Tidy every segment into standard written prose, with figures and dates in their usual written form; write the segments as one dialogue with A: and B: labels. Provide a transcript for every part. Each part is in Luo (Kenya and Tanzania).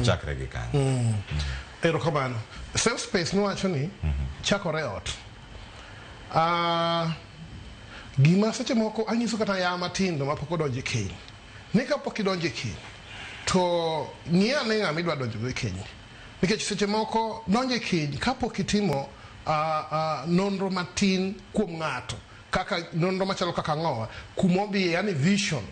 A: Ochakre gi kanyo.
B: Erokamano. Safe space niwacho ni chakore e ot. Ah, gima seche moko anyiso kata ya matindo mapok odonjo e keny ni kapok idonjo e keny to ng'i ane ng'ama idwa donjogo e keny, nikech seche moko donjo e keny kapok itimo nonro matin kuom ng'ato, kaka nonro machalo kaka ang'owa kumodhiye, yani vision.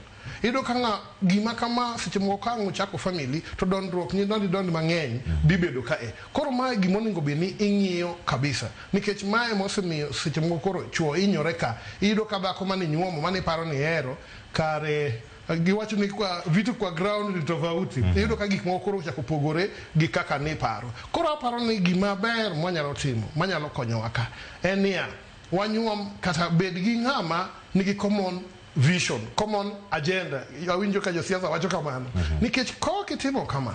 B: Iyudo ka ng'a gima kama seche moko ka ang' uchako family to dondruok ni dondi dondi mang'eny dhi bedo ka e. Koro mae gima onego bed ni ing'iyo kabisa nikech mae mosemiyo seche moko koro chuo hinyore ka. Iyudo ka dhako mane inyuomo mane iparo ni ihero kare giwacho ni kwa vitu kwa ground ni tofauti. Iyudo ka gik moko koro ochako pogore gi kaka niparo. Koro aparo ni gima ber mwanyalo timo manyalo konyowa ka en niya, wanyuom kata bed gi ng'ama nigi common vision, common agenda. Awinjo ka josiasa wacho kamano. Nikech kok itimo kama,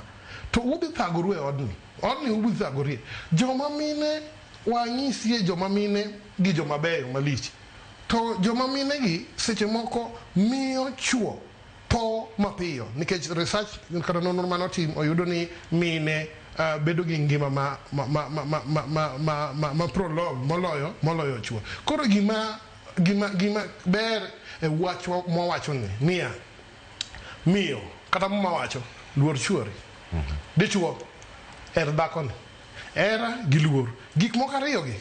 B: to udhi thagoru e odni. Odni udhi thagorie. Joma mine wanyisie joma mine gi joma beyo malich. To joma mine gi seche moko miyo chuo tho mapiyo nikech research kata nonro manotim oyudo ni mine bedo gi ngima ma ma ma ma ma ma ma ma ma ma prolong moloyo chuo. Koro gima ber e wach mwawacho ni niya, miyo kata muma wacho luor chuori, dichuo her dhakoni, hera gi luor, gik moko ariyo gi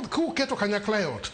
B: kuketo kanyakla e ot.